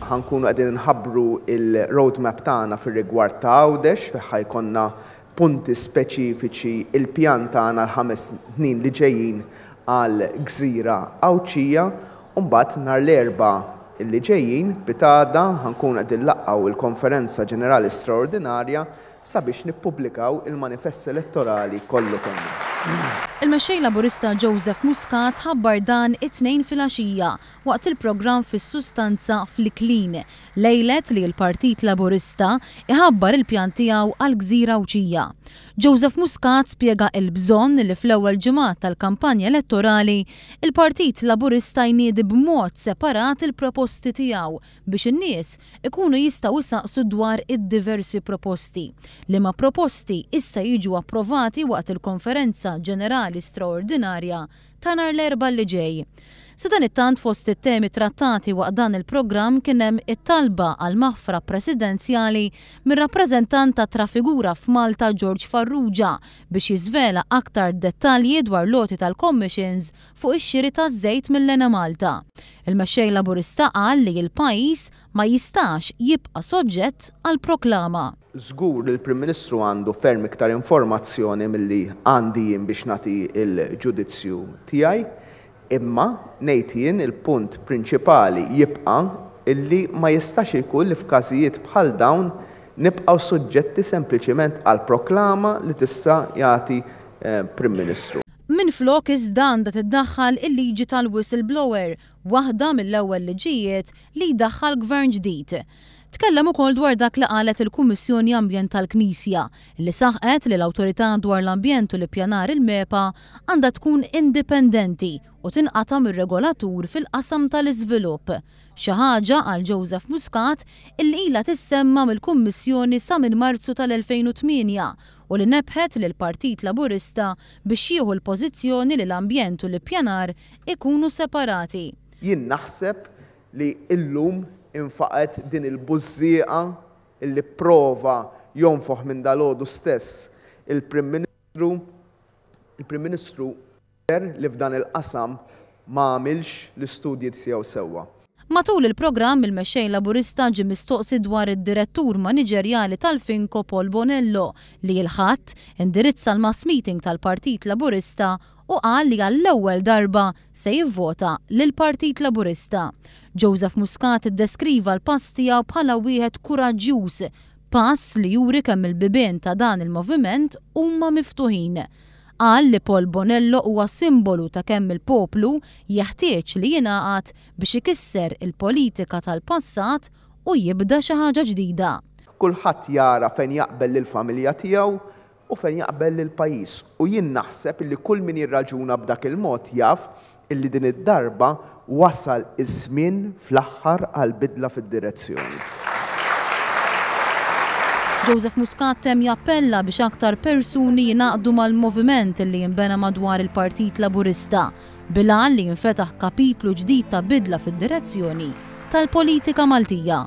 Ħa nkunu qegħdin inħabbru l-roadmap tagħna fir-rigward ta' Għawdex fejn ħa jkollna punti speċifiċi il-pjan tagħna l-ħames snin li ġejjin għal gżira Għawdxija u mbagħad nhar l-Erbgħa li ġejjin, pitgħada, ħa nkunu qegħdin nlaqqgħu l-Konferenza Ġenerali Straordinarja sabiex nippubblikaw il-manifest elettorali kollu kemm hu. Il-Mexxej Laburista Joseph Muscat ħabbar dan it-Tnejn filgħaxija waqt il-programm Fis-Sustanza fl-Iklin, lejlet li l-Partit Laburista iħabbar il-pjan tiegħu għall-gżira Għawdxija. Joseph Muscat spjega il-bżonn li fl-ewwel ġimgħat tal-kampanja elettorali, il-Partit Laburista jniedi b'mod separat il-proposti tiegħu biex in-nies ikunu jistgħu jsaqsu dwar id-diversi proposti, liema proposti issa jiġu approvati waqt il-Konferenza Ġenerali Straordinarja ta' nhar l-Erbgħa li ġej. Sadanittant fost it-temi trattati waqt dan il-programm kien hemm it-talba għal maħfra presidenzjali mir-rappreżentant ta' Trafigura f'Malta George Farrugia biex jiżvela aktar dettalji dwar l-għoti tal-commissions fuq ix-xiri taż-żejt mill-Enemalta. Il-Mexxej Laburista qal li l-pajjiż ma jistax jibqa' soġġett għal proklama. Żgur li l-Prim Ministru għandu ferm iktar informazzjoni milli għandi jien biex nagħti l-ġudizzju tiegħi, imma ngħid jien il-punt prinċipali jibqa' illi ma jistax ikun li f'każijiet bħal dawn nibqgħu suġġetti sempliċiment għal proklama li tista' jagħti Prim Ministru. Minflok iżda għandha tiddaħħal il-liġi tal-whistleblower, waħda mill-ewwel liġijiet li jdaħħal Gvern ġdid. Tkellem ukoll dwar dak li qalet il-Kummissjoni Ambjent tal-Knisja, li saħqet li l-Awtorità dwar l-Ambjent u l-Ippjanar il-MEPA għandha tkun indipendenti u tinqata' mir-regolatur fil-qasam tal-iżvilupp. Xi ħaġa, qal Joseph Muscat, illi ilha tissemma mill-Kummissjoni sa minn Marzu tal-2008 u li nebbħet lill-Partit Laburista biex jieħu l-pożizzjoni li l-ambjent u l-ippjanar ikunu separati. Jien naħseb li illum infaqgħet din il-bużżieqa illi pprova jonfoħ minn dalgħodu stess il-Prim Ministru, il-Prim Ministru jidher li f'dan il-qasam ma għamilx l-istudji tiegħu sewwa. Matul il-programm il-Mexxej Laburista ġie mistoqsi dwar id-Direttur Maniġerjali tal-Finco Paul Bonello li l-Ħadd indirizza l-mass meeting tal-Partit Laburista u qal li għall-ewwel darba se jivvota lill-Partit Laburista. Joseph Muscat iddeskriva l-pass tiegħu bħala wieħed kuraġġjuż, pass li juri kemm il-bibien ta' dan il-moviment huma miftuħin. Qal li Paul Bonello huwa simbolu ta' kemm il-poplu jeħtieġ li jingħaqad biex ikisser il-politika tal-passat u jibda xi ħaġa ġdida. Kulħadd jara fejn jaqbel lill-familja tiegħu u fejn jaqbel lill-pajjiż. U jien naħseb illi kull min jirraġuna b'dak il-mod jaf illi din id-darba wasal iż-żmien fl-aħħar għal bidla fid-direzzjoni. Joseph Muscat temm jappella biex aktar persuni jingħaqdu mal-moviment li jinbena madwar il-Partit Laburista bil-għan li jinfetaħ kapitlu ġdid ta' bidla fid-direzzjoni tal-politika Maltija.